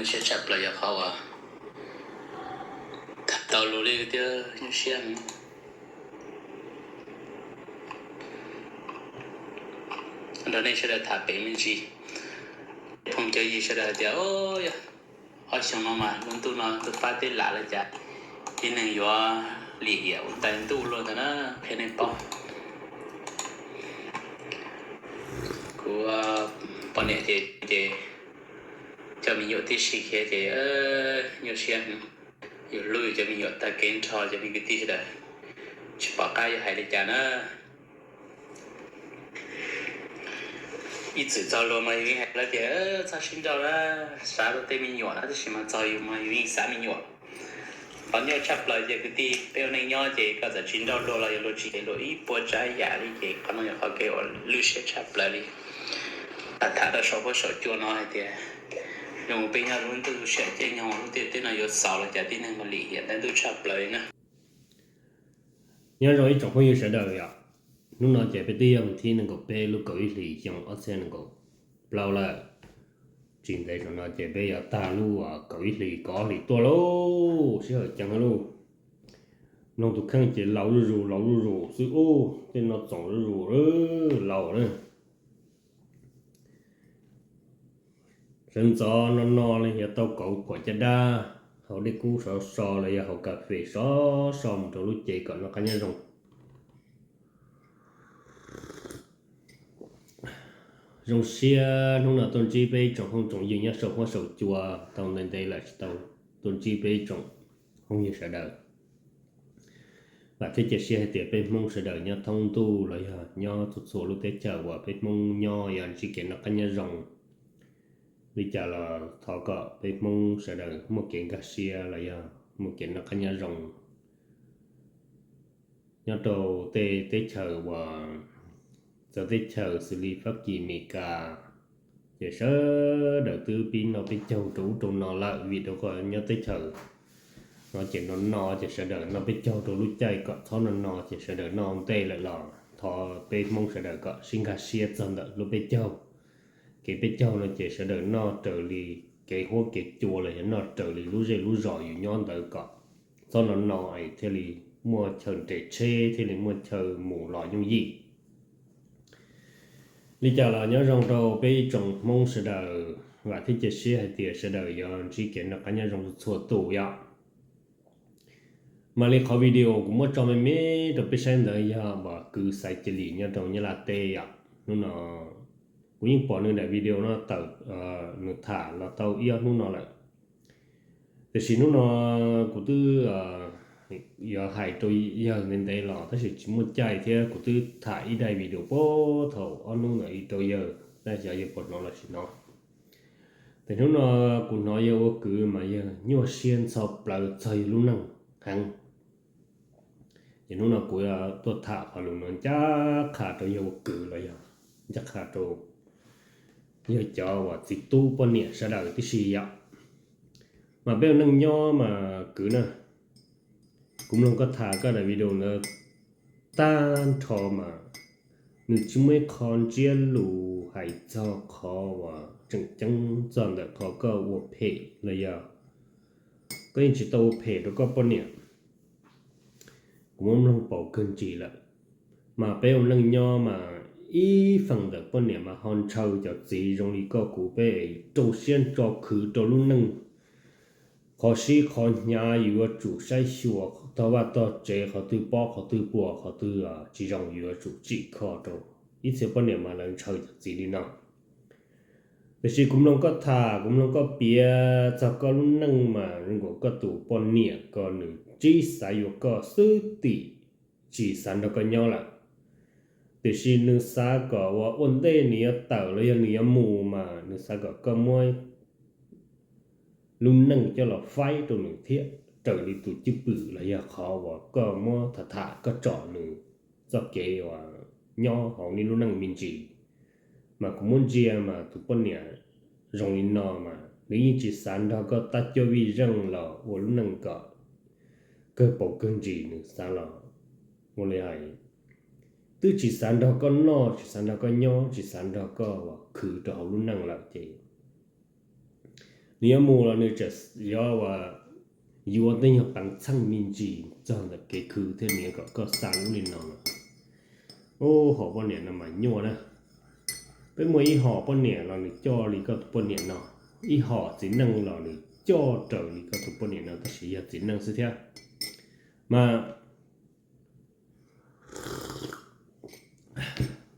Nyuaj siab tshaj plaws yog qhov uas tham tau lus li tiag, nyuaj siab. Nrog nej sawv daws tham pem me ntsis, phooj cov ywg sawv daws hais tias, o, yog ob xyoo no mas lub ntuj no ntuj fab teb lam li cas, tib neeg yuav lim hiam ua ntais ntuj luaj ntawd na, qhia nej paub. Kuv poj niam ces, ces coj me nyuam tib si khiav ces nyuaj siab. Yus hlub yus cov me nyuam tag kev nrho cov me kwv tij sawv daws, tsis pom qab yuav hais li cas na. Ib txwm txog luag mas yus yeej hais lawv tias txhob sib nrauj na, xav rau tej me nyuam na, tab sis mas txog yus mas yus yeej xav me nyuam. Qhov nyuaj tshaj plaws ces kwv tij, peb ua neej nyob ces koj txawm tsis nrauj luag los yog luag tsis hais luag ib puas tsav yam li ces qhov no yog qhov kev uas lwj siab tshaj plaws li. Tham tham rau saum huab saum cua no hais tias zoo peb nyob lub ntuj sij hawm caij nyoog lub ntiaj teb no yuav xaus los cas tib neeg mas lim hiam ntawm ntuj tshaj plaws li na. Nyob zoo ib tsoom phooj ywg sawv daws yom, hnub no ces peb twb yog hnub tim nees nkaum peb lub kaum ib hlis xyoo ob txhiab nees nkaum plaub lawm. Tsis ntev saum no ces peb yuav tag lub kaum ib hlis kaum ob hlis tuaj lauj, sij hawm ceev lauj. Mloog tus kheej ces laus zuj zus, laus zuj zus xwb ub, tej no txoom zuj zus, laus na. Sawv ntxov no no los yog tau kauv phuam caj dab, haus dej kub sov so los yog haus kas fes sov so mus rau lub cev kom noj qab nyob zoo. Zoo siab hnub no tuaj ntsib peb ib tsoom phooj tsoom ywg nyob saum huab saum cua, tau ntev ntev lawm tsis tau tuaj ntsib peb ib tsoom phooj ywg sawv daws. Vam thiab cia siab hais tias peb Hmoob sawv daws nyob thoob ntuj los yog nyob txhua txhua lub teb chaws uas peb Hmoob nyob yuav ntsib kev noj qab nyob zoo. Li cas los thov kom peb Hmoob sawv daws muaj kev nkag siab los yog muaj kev noj qab nyob zoo. Nyob rau tej teb chaws uas txawv teb chaws xws li Fab Kis, Amelikas, ces sawv daws twb pib noj peb caug rau ub rau no lawm vim rau qhov nyob teb chaws no ces no no ces sawv daws noj peb caug rau lub caij kom txhob no no ces sawv daws noj ntej lawm los thov peb Hmoob sawv daws kom sib nkag siab txog ntawm lub peb caug. Kev peb caug no ces sawv daws noj raws li kev huab kev cua los yog noj raws li lub zej lub zos yus nyob ntawd kom txhob no no es thiaj li muaj chaw nres tsheb thiaj li muaj chaw mus los yooj yim. Li cas los nyob zoo rau peb ib tsoom Hmoob sawv daws, vam thiab cia siab hais tias sawv daws yuav ntsib kev noj qab nyob zoo txhua tus yom. Mas li qhov video kuv muab tso me me rau peb saib ntawd yog uas kwv Xaiv Cia Lim nyob rau Nyab Laj teb yom. Hnub no kuv yeej pom nws daim video no tawm, nws tham los tau ib ob hnub no lawm. Tiam sis hnub no kuv twb yuav hais rau yawg ntev ntev los tab sis tsis muaj caij thiab kuv twb tham ib daim video puag thaum ob hnub ntawd rau yawg, tab sis xyov yawg puas hnov los tsis hnov. Ces hnub no kuv hnov yawg ua kwv mas yawg nyuaj siab ntxhov plawv txog yawg lub neej heev. Ces hnub no kuv tuaj tham qhov lus no ncaj qha rau yawg ua kwv los yog ncaj qha rau yawg cov uas txiv tub poj niam sawv daws tib si yom. Mas peb ua neej nyob mas kwv na, kuv mloog koj tham koj daim video ntawd tag nrho mas nws tsis muaj ib qho ntsiab lus hais txog qhov uas tseem ceeb txog ntawm qhov koj ua phem los yog koj yeej tsis tau ua phem rau koj poj niam. Kuv muab mloog paus kawg ntsis lawm. Mas peb ua neej nyob mas ib feem ntawm poj niam mas ho ntshaw cov txiv zoo li koj kuv peb rau siab ntso khwv rau lub neej. Qhov sib qhov hnyav yus yuav tsum saib xyuas tog vaj tog tsev, qhov twg pob qhov twg puas qhov twg tsis zoo yus yuav tsum tsim kho rau. Ib txhia poj niam mas lawv ntshaw cov txiv li no. Tiam sis kuv mloog koj tham, kuv mloog koj piav txog koj lub neej mas zoo nkaus koj tus poj niam ko nws tsis xav yuav koj xwb tim, tsis xav nrog koj nyob lawm. Tiam sis nws xav kom uas ua ntej nws yuav tawm los yog nws yuav mus mas nws xav kom koj muab lub neej coj los faib rau nws thiab, raws li tus cwj pwm los yog qhov uas koj muab tham tham koj tsom nws txoj kev uas nyob hauv nws lub neej me ntsis. Mas kuv muab ntsia mas tus poj niam zoo li no mas nws yeej tsis xav nrog koj tab cuab vij zeej los ua lub neej kom kawg paus kawg ntsis, nws xav los ua li hais twb tsis xav nrog koj noj, tsis xav nrog koj nyob, tsis xav nrog koj uas khwv rau hauv lub neej lawm ces Nws yuav mus los nws tseem yuav ua, yuav tej nyuag peev txheej me ntsis txog ntawm kev khwv thiab nws yuav kom koj xa lub li no los. Ub, hom poj niam no mas nyuaj na. Peb muaj ib hom poj niam los nws coj li koj tus poj niam no, ib hom txiv neej los nws coj raws li koj tus poj niam no, tab sis yog txiv neej xwb thiab. Mas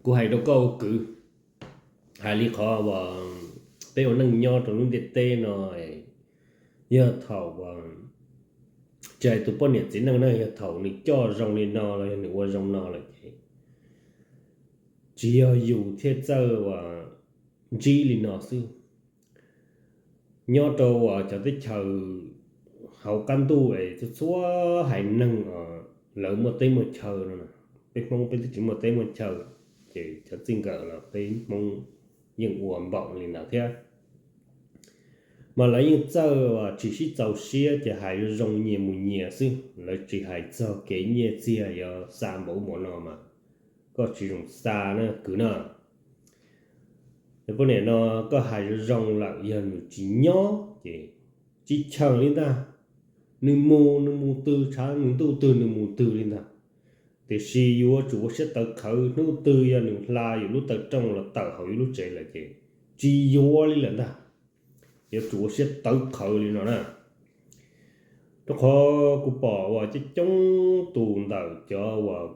kuv hais rau koj ua kwv, hais li qhov uas peb ua neej nyob rau lub ntiaj teb no, yog thaum, tsis hais tus poj niam txiv neej na, yog thaum nws coj zoo li no los yog nws ua zoo no lawm ces tsis yog yus thiaj txawj uas ntsib li no xwb. Nyob rau uas cov teb chaws hauv qab ntuj es txhua txhua haiv neeg lawv muaj teb muaj chaw no, peb Hmoob peb twb tsis muaj teb muaj chaw, ces cov txij nkawm los peb Hmoob yeej ua npaum li ntawd thiab. Mas lawv yeej txawj tsis sib txaus siab ces hais zoo zoo nyias mus nyias xwb, lawv tsis hais txog kev nyiaj txiag yuav xa npaum ub npaum no mas koj tsis zoo xa na kwv na. Cov poj niam no koj hais zoo zoo lawm yog nws tsis nyob ces tsis cheem li ntag. Nws mus nws mus twg tshav nws ntuj twg nws mus twg li ntag. Tiam sis yuav tsum ua siab tawv qhawv, hnub twg yog nws hla yus lub taw rooj los tawm hauv yus lub tsev lawm ces tsis yuav li lawm ntag. Yuav tsum ua siab tawv qhawv li no na. Rau qhov kuv pom uas coob coob tus ntawm cov uas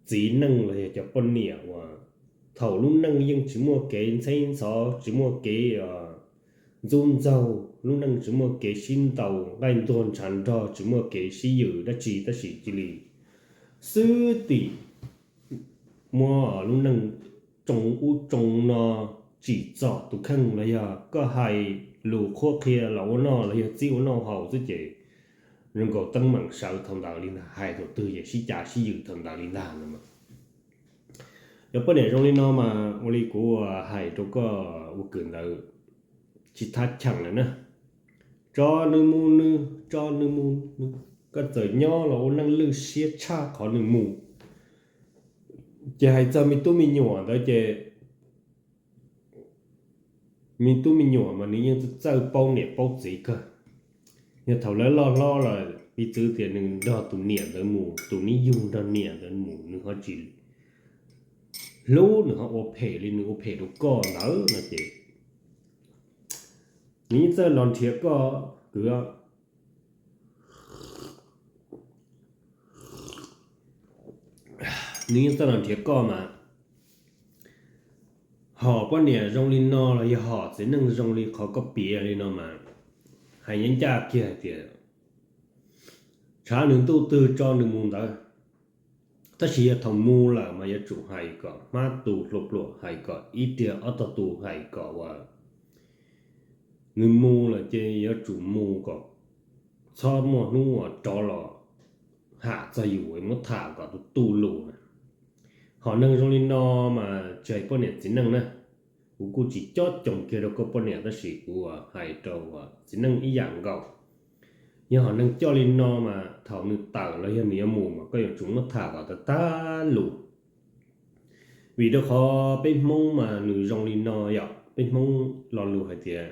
txiv neej los yog cov poj niam uas thaum lub neej yeej tsis muaj kev ntxheb ntxhov, tsis muaj kev ntxub ntxaug, lub neej tsis muaj kev sib ntaus nqaij ntuag ntshav nrog, tsis muaj kev sib yws dab tsi, tab sis cia li xwb tim muab lub neej tsoo ub tsoo no tsim txom tus kheej los yog koj hais lus qhuab qhia los ua noj los yog txib ua noj haus xwb ces zoo nkaus teeb meem sawv thaum ntawd li ntag, hais thaum twg ces sib cav sib yws thaum ntawd li ntag no. Cov poj niam zoo li no mas ua li kuv hais rau koj ua kwv ntawd tsis thaj cheem lawm na. Tso nws mus nws, tso nws mus nws, koj txawm nyob los ua neej lwj siab tshaj qhov nws mus. Ces hais txog me tub me nyuam ntawd ces me tub me nyuam mas nws yeej txawj paub niam paub txiv kawg. Yog thaum lawv loj hlob lawm piv txwv tias nws nrog tus niam ntawd mus, tus neb yug nrog niam ntawd mus, nws ho tsis hlub, nws ho ua phem li nws ua phem rau koj ntawd no ces nws yeej txawj los nrhiav koj kwv. Nws yeej txawj los nrhiav koj mas. Hom poj niam zoo li no los yog hom txiv neej zoo li qhov koj piav li no mas, hais nyob ncaj kiag hais tias tshav nws ntuj twg tso nws mus ntawd. Tab sis yog thaum mus lawm mas yuav tsum hais kom hmab tu hlua pluam, hais kom ib riag ob tog tu, hais kom uas nws mus lawm ces yuav tsum mus kom txhob muaj hnub uas rov los ham txog yus, muab tham kom tu tu lus na. Hom neeg zoo li no mas tsis hais poj niam txiv neej na, kuv kuj tsis cob coos kiag rau koj poj niam tab sis kuv hais rau txiv neej ib yam nkaus. Yog hom neeg coj li no mas thaum nws tawm los yog nws yuav mus mas koj yuav tsum muab tham kom tag tag lus. Vim rau qhov peb Hmoob mas nws zoo li no yom, peb Hmoob lo lus hais tias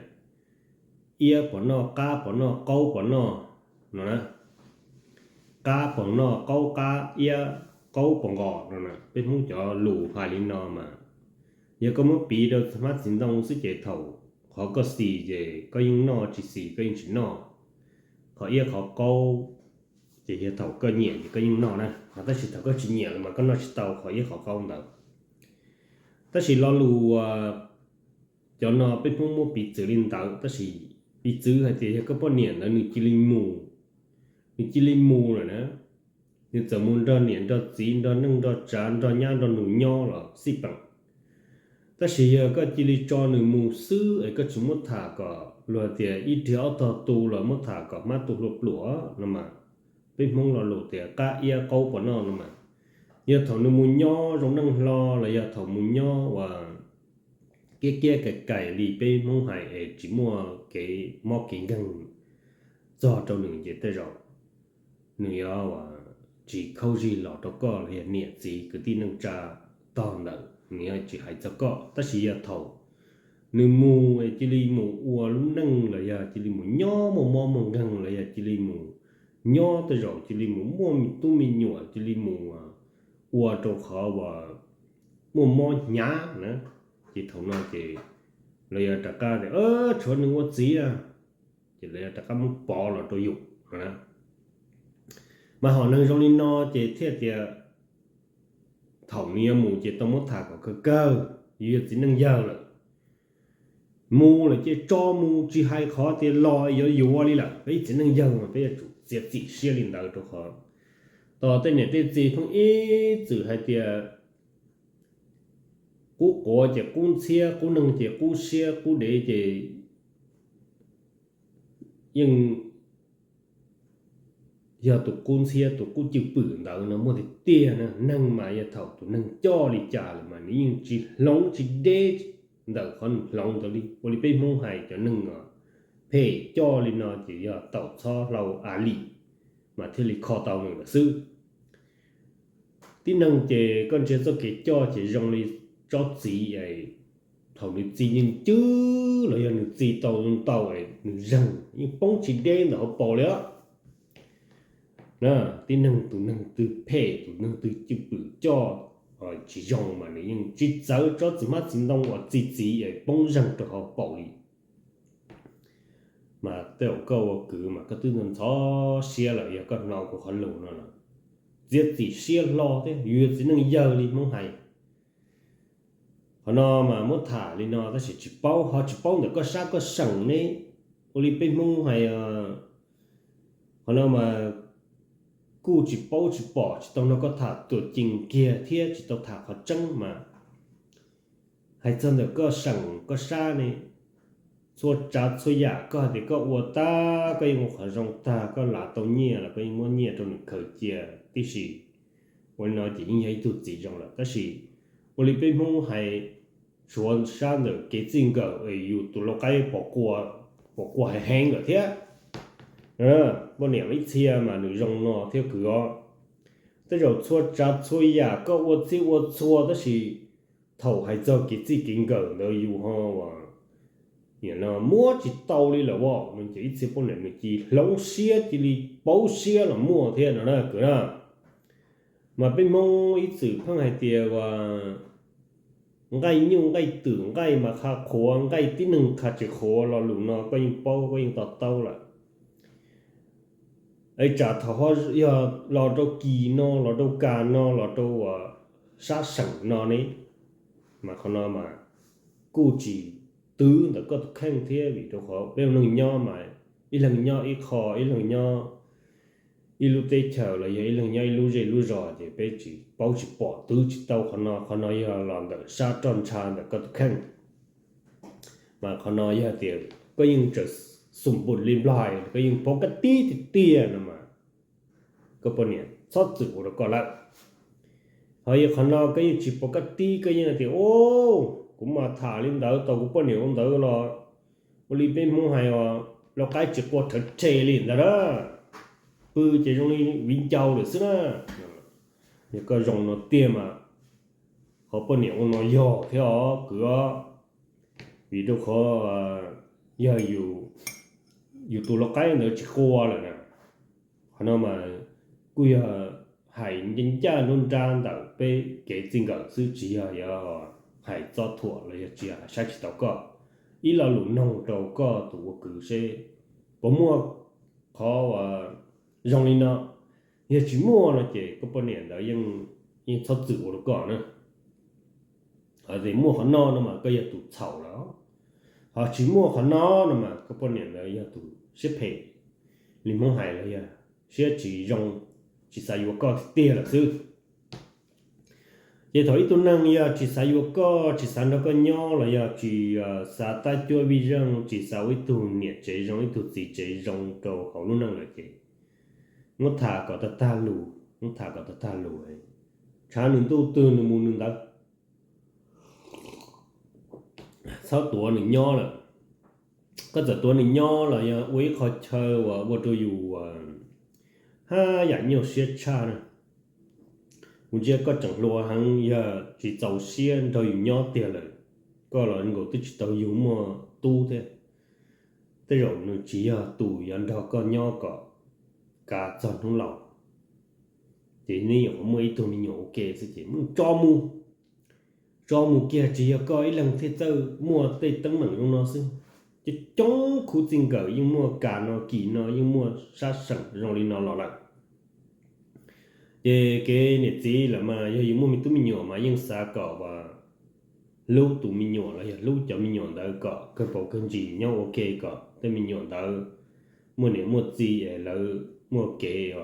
iab pom noj, qab pom noj, qaub pom noj no na. Qab pom noj, qaub qab, iab qaub pom nqos no na. Peb Hmoob cov lus hais li no mas yog koj muab piv rau hmab txiv ntoo xwb ces thaum qhov koj xis ces koj yeej noj, tsis xis koj yeej tsis noj. Qhov iab qhov qaub ces yog thaum koj nyiam ces koj yeej noj na, ho tab sis thaum koj tsis nyiam los mas koj noj tsis tau qhov iab qhov qaub ntawd. Tab sis lo lus cov no peb Hmoob muab piv txwv li ntawd, tab sis piv txwv hais tias yog koj poj niam ntawd nws cia li mus, nws cia li mus lawm na, nws txawm mus nrog niam nrog txiv nrog neej nrog tsav nrog nyab nrog nus nyob los xij peem. Tab sis yog koj cia li tso nws mus xwb es koj tsis muab tham kom luag tias ib riag ob tog tu los muab tham kom hmab tu hlua pluam no mas, peb Hmoob lo lus tias qab iab qaub pom noj no mas, yog thaum nws mus nyob zoo neej hlo los yog thaum mus nyob uas kiab kiab kais kais li peb Hmoob hais es tsis muaj kev mob kev nkeeg txog rau nws ces tej zaum nws yuav tsis khaub zig los rau koj los yog niam txiv kwv tij neej tsa tog ntawd, nws yuav tsis hais txog koj. Tab sis yog thaum nws mus cia li mus ua lub neej los yog cia li mus nyob muaj mob muaj nkeeg los yog cia li mus nyob tej zaum cia li mus muaj me tub me nyuam cia li mus ua rau qhov uas muaj mob hnyav na. Ces thaum no ces lawv yuav rov qab tias tshuav nws ua txiv a, ces lawv yuav rov qab muab pov los rau yus no na. Mas hom neeg zoo li no ces thiaj tias thaum nws yuav mus ces tau muab tham kom kawg kawg, yus yog txiv neej yawg lawm. Mus lawm ces tso mus tsis hais qhov tias los yuav yuav li lawm. Peb ib txiv neej yawg mas peb yuav tsum txiav txim siab li ntawd rau qhov tos tej niam tej txiv pheej ib txwm hais tias qub quav ces qub ntxhiab, qub neeg ces qub siab, qub dev ces yeej yog tus qub ntxhiab tus qub cwj pwm ntawd no muaj tiag tiag na. Neeg mas yog thaum tus neeg coj li cas lawm mas nws yeej tsis hloov tsis deb ntawm qhov nws hloov ntawd li. Ua li peb Hmoob hais cov neeg phem coj li no ces yog tau txhob hlau a lim mas thiaj li kho tau nws lawm xwb. Tib neeg ces koj ntsia txoj kev coj ces zoo li tsob txiv es thaum nws txi yeej cwb los yog nws txi tau zoo tau es nws zeeg yeej poob tsis deb ntawm hauv paus li os. Tib neeg tus neeg twg phem tus neeg twg cwj pwm coj tsis zoo mas nws yeej tsis txawv tsob txiv hmab txiv ntoo uas txi txiv es poob zeeg rau hauv paus li. Mas tej zaum koj ua kwv mas koj twb ntxhov siab lawm yog koj hnov kuv qhov lus no lawm. Txiav txim siab hlo thiab, yus yog txiv neej yawg li Hmoob hais. Qhov no mas muab tham li no tab sis tsis paub, ho tsis paub ntawm koj sab koj seem ne. Ua li peb Hmoob hais, qhov no mas kuj tsis paub tsis pom tsis tau nrog koj tham tuam cees kiag thiab tsis tau tham qhov tseeb mas hais txog ntawm koj seem koj sab ne, txhua tsav txhua yam koj hais tias koj ua tag koj yeej ua qhov zoo tag, koj lav tau nyiaj los koj yeej muab nyiaj rau nws khaws cia tib si. Ua li no ces yeej yog ib tug txiv zoo lawm tab sis ua li peb Hmoob hais, suav sab ntawm kev txij nkawm es yus tus lau qaib pom quas heev lawm thiab. Poj niam ib txhia mas nws zoo no thiab kwv os. Tej zaum txhua tsav txhua yam koj ua txhij ua txhua tab sis thaum hais txog kev txij kev nkawm ntawd yus ho muab tsis tau li lawm os no ces ib txhia poj niam nws cia li hloov siab cia li pauv siab los muaj thiab no na kwv na. Mas peb Hmoob ib txwm pheej hais tias nqaij nyuj nqaij twm nqaij mas qha qhuav nqaij tib neeg qha tsis qhuav lo lus no koj yeej paub koj yeej to taub lawm. Es tsam thaum ho yog los rau kis no los rau kas no los rau uas sab seem no ne, mas qhov no mas kuj tsis twv ntawm koj tus kheej thiab vim rau qhov peb ua neej nyob mas ib leeg nyob ib qho ib leeg nyob ib lub teb chaws los yog ib leeg nyob ib lub zej lub zos ces peb tsis paub tsis pom twv tsis tau qhov no, qhov no yog los ntawm sab roj ntsha ntawm koj tus kheej. Mas qhov no yog tias koj yeej tseem xum npum li nplog, koj yeej paub kab tib tiag tiag no mas koj poj niam txhob txwm ua rau koj lawm. Ho yog qhov no koj yeej tsis paub kab tib koj yeej tias, kuv mas tham li ntawd tau kuv poj niam ua ntawd los ua li peb Hmoob hais os, lau qaib tsis qua rhawv rhe li ntawd na, pw ces zoo li viv ncaus lawm xwb na. Yog koj zoo no tiag mas qhov poj niam ua no yog thiab os kwv os, vim rau qhov yog yus tus lau qaib ntawd tsis qua lawm na. Qhov no mas kuj yog hais ncaj nruab nrab ntawm peb kev txij nkawm xwb tsis yog yuav hais txob thuam los yog tsis yog hais saib tsis taus koj. Ib lo lus noog rau koj tus ua kwv seb puas muaj qhov uas zoo li no. Yog tsis muaj no ces koj poj niam ntawd yeej txhob txwm ua rau koj na. Ho tias muaj qhov no no mas koj yog tus txhaum lawm, ho tsis muaj qhov no no mas koj poj niam ntawd yog tus siab phem. Li Hmoob hais los yog siab tsis zoo, tsis xav yuav koj tiag tiag lawm xwb. Ces thaum ib tug neeg yog tsis xav yuav koj, tsis xav nrog koj nyob los yog tsis xav tab cuab vij zeej, tsis xav ua ib tug niam tsev zoo ib tug txiv tsev zoo rau hauv lub neej lawm ces muab tham kom tag tag lus, muab tham kom tag tag lus, tshav nws ntuj twg nws mus nws ntawd. Txhob tuav nws nyob lawm. Koj txawm tuav nws nyob los yog ua ib qho chaw uas ua rau yus haj yam nyuaj siab tshaj na. Kuv ntsia koj tseem hluas heev, yog tsis txaus siab nrog yus nyob tiag lawm, koj los nkaus twb tsis tau yug muaj tub thiab. Tej zaum nws tsis yog tus yuav nrog koj nyob kom kav txog hnub laus, ces neb nyuam qhuav muaj ib tug me nyuam ua ke xwb ces tso mus, tso mus kiag, tsis yog koj ib leeg thiaj txawj muaj tej teeb meem zoo no xwb. Coob coob khub txij nkawm yeej muaj kas no kis no, yeej muaj sab seem zoo li no los lawm. Ces kev niam txiv lawm mas yog yus muaj me tub me nyuam mas yeej xav kom hlub tus me nyuam los yog hlub cov me nyuam ntawd kom kawg paus kawg ntsis, nyob ua ke kom tej me nyuam ntawd muaj niam muaj txiv es lawv muaj kev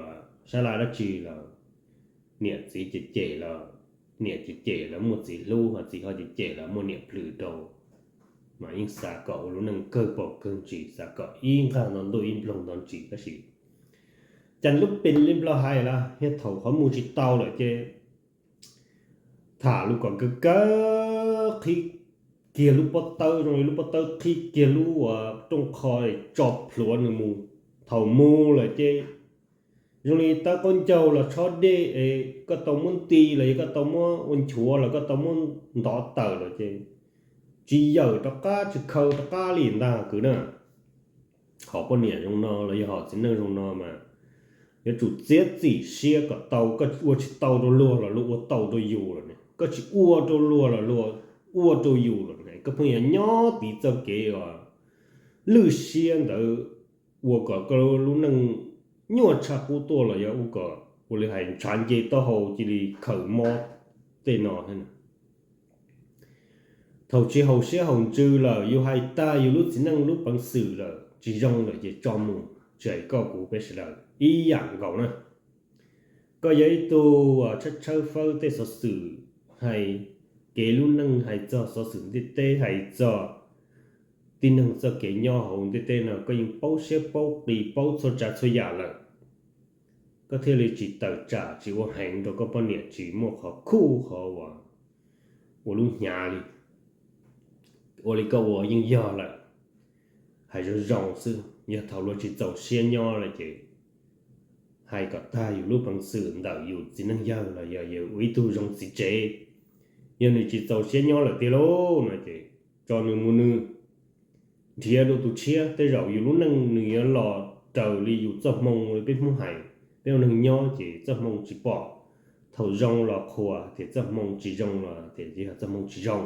sab laj dab tsi los niam txiv cem cem los, niam cem cem lawv muaj txiv hlub, ho txiv ho cem cem lawv muaj niam plhws rau. Mas yeej xav kom ua lub neej kawg paus kawg ntsis, xav kom ib nqag nto ntuj ib nploog nto ntsis, tab sis cas lub pes li nplog hais los yog thaum qhov mus tsis tau lawm ces tham lus kom kawg kawg, qhib kiag lub pob tawb, zoo li lub pob tawb qhib kiag lub uas rooj qho tso plhuav nws mus. Thaum mus lawm ces zoo li tawb qaub ncaug los tshob dej es koj tau muab nti los yog koj tau muab ua nchuav los koj tau muab ntov tawm lawm ces tsis yawm rov qab tsis khaws rov qab li ntag kwv na. Hom poj niam zoo no los yog hom txiv neej zoo no mas yuav tsum txiav txim siab kom tau, koj ua tsis tau rau luag los luag ua tau rau yus lawm ne, koj tsis ua rau luag los luag ua rau yus lawm ne. Koj pheej yuav nyob tiv txoj kev uas lwj siab ntawd ua kom koj lub neej nyuaj tshaj qub tuaj los yog ua kom ua li hais ntshav nce taub hau cia li khaws mob tej no thiab. Thaum tsis haum siab haum ntsws lawm, yus hais tag yus lub txiv neej lub peev xwm lawm tsis zoo lawm ces tso mus, tsis hais koj kuv peb sawv daws ib yam nkaus na. Koj yog ib tug tshawb tshawb fawb tej xov xwm, hais kev lub neej, hais txog xov xwm ntiaj teb, hais txog tib neeg txoj kev nyob hauv ntiaj teb no koj yeej paub siab paub qis paub txhua tsav txhua yam lawm, koj thiaj li tsis tawm tsam tsis ua heev rau koj poj niam tsis muaj qhov khuj qhov uas ua lub hnyav li. Ua li koj ua yeej yog lawm. Hais zoo zoo xwb, yog thaum luag tsis txaus siab nyob lawm ces hais kom tag yus lub peev xwm ntawm yus txiv neej yawg los yog yus ua ib tug zoo txiv tsev. Yog nws tsis txaus siab nyob lawm tiag lauj no ces tso nws mus nws nrhiav dua tus tshiab. Tej zaum yus lub neej nws yuav los raws li yus txoj hmoo li peb Hmoob hais, peb ua neeg nyob ces txoj hmoo tsis pom, thaum zoo los qhuas tias txoj hmoo tsis zoo los tias yog txoj hmoo tsis zoo.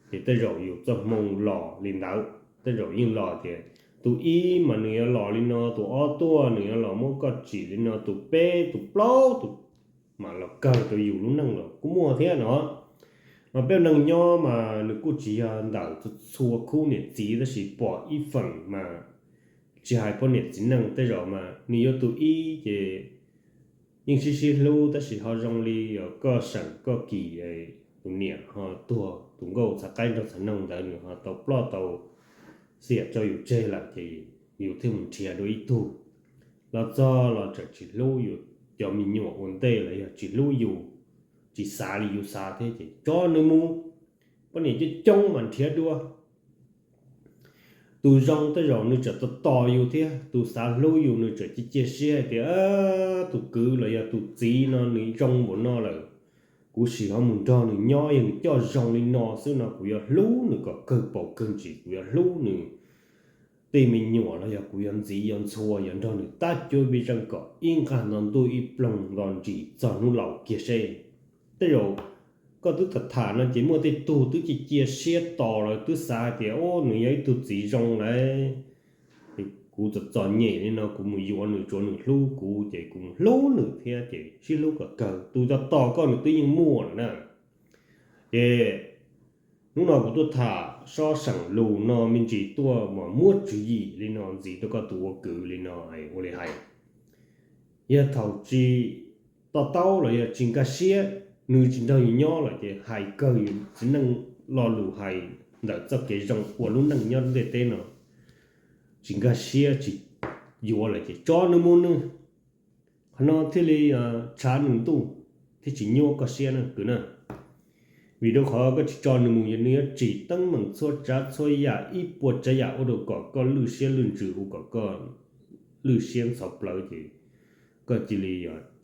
Ces tej zaum yus txoj hmoo los li ntawd, tej zaum yeej los tias tus ib mas nws yuav los li no, tus ob tuaj nws yuav los muab koj tsim li no, tus peb tus plaub tus mas los kawg rau yus lub neej los kuj muaj thiab no. Mas peb ua neeg nyob mas nws kuj tsis yog ntawm txhua khub niam txiv tab sis pom ib feem mas tsis hais poj niam txiv neej tej zaum mas nws yuav tus ib ces yeej sib sib hlub tab sis ho zoo li koj seem koj kis, tus niam ho tuag tus nkauj txhav qaib nrog txhav noog ntawd nws ho tau ploj tau xiam tso yus tseg lawm ces yus thiaj mus nrhiav dua ib tug. Los txog los tseem tsis hlub yus cov me nyuam ua ntej los yog tsis hlub yus, tsis xav li yus xav thiab ces tso nws mus. Poj niam coob coob mas nrhiav dua. Tus zoo tej zaum nws tseem tos tos yus thiab, tus xav hlub yus nws tseem cia cia siab hais tias tus kwv los yog tus txiv no nws zoo npaum no lawm, kuv sim ho mus nrog nws nyob, yog nws coj zoo li no xwb no kuv yuav hlub nws kom kawg paus kawg ntsis, kuv yuav hlub nws tej me nyuam los yog kuv yuav ntxiv yuav ntxhua yuav nrog nws tab cuab vij zeej kom ib nqag nto ntuj ib ploog nto ntsis txog hnub laus kiag seb. Tej zaum koj twb tham tham no ces muaj tej tug twb cia cia siab tos lawm, twb xav hais tias nws yog ib tug txiv zoo lawm, kuv txom txom nyem li no kuv mus yuav nws tsuav nws hlub kuv ces kuv mus hlub nws thiab ces sib hlub kom kawg. Tus tos tos koj nws twb yeej muaj lawm na. Ces hnub no kuv tuaj tham sob seem lus no me ntsis tuaj mas muab tswv yim li no ntxiv rau koj tus ua kwv li no, ua li hais, yog thaum tsis to taub los yog tsis nkag siab, nws tsis nrog yus nyob lawm ces hais kawg yus txiv neej lo lus hais ntawm txoj kev zoo ua lub neej nyob ntiaj teb no, tsis nkag siab tsis yuav lawm ces tso nws mus nws. Qhov no thiaj li tshav nws ntuj thiab tsis nyuaj koj siab na kwv na. Vim rau qhov koj tsis tso nws mus yog nws yuav tsim teeb meem txhua tsav txhua yam ib puas tsav yam ua rau kom koj lwj siab lwj ntsws, ua kom koj lwj siab ntxhov plawv ces koj cia li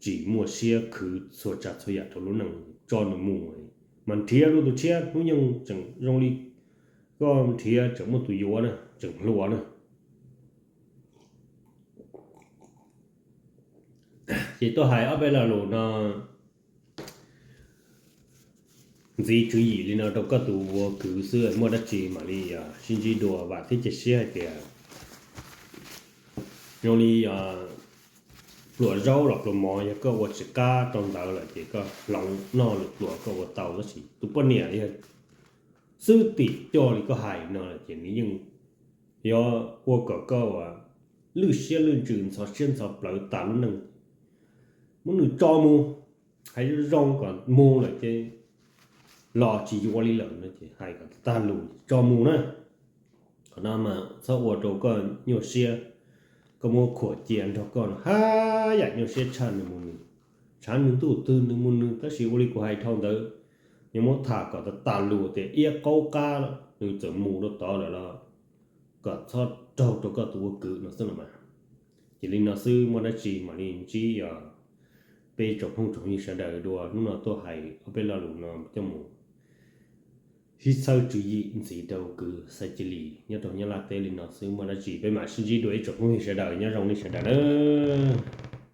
tsis muaj siab khwv txhua tsav txhua yam rau lub neej, tso nws mus. Mas nrhiav dua tus tshiab, hnub nyoog tseem zoo li koj nrhiav tseem muaj tus yuav na, tseem hluas na. Ces tuaj hais ob peb lo lus no ntxiv tswv yim li no rau koj tus ua kwv xwb, muaj dab tsi mam li sib ntsib dua. Vam thiab cia siab hais tias zoo li pluas zaub los pluas mov, yog koj ua tsis qab rau ntawd lawm ces koj hloov noj lwm pluas koj ua tau, tab sis tus poj niam yog xwb tim coj li koj hais no lawm ces nws yeej yuav ua kom koj lwj siab lwj ntsws, ntxhov siab ntxhov plawv tas lub neej. Muab nws tso mus, hais zoo zoo kom mus lawm ces los tsis yuav li lawm no ces hais kom tag lus tso mus na. Qhov no mas txhob ua rau koj nyuaj siab, koj muab khuam cia nrog koj no haj yam nyuaj siab tshaj nws mus nws, tshav nws ntuj twg nws mus nws. Tab sis ua li kuv hais dhau ntawd, yuav muab tham kom tas tas lus tias iab qaub qab nws txawm mus rau tod lawm los kom txhob raug rau koj tus ua kwv no xwb los mas. Ces li no xwb, muaj dab tsi mam li ntsib peb tsoom phooj tsoom ywg sawv daws dua. Hnub no tuaj hais ob peb lo lus no coj mus sib txhawb tswv yim ntxiv rau kwv Xais Cia Lis nyob rau Nyab Laj teb li no xwb, muaj dab tsi peb mam sib ntsib dua ib tsoom phooj ywg sawv daws, nyob zoo nej sawv daws nawb.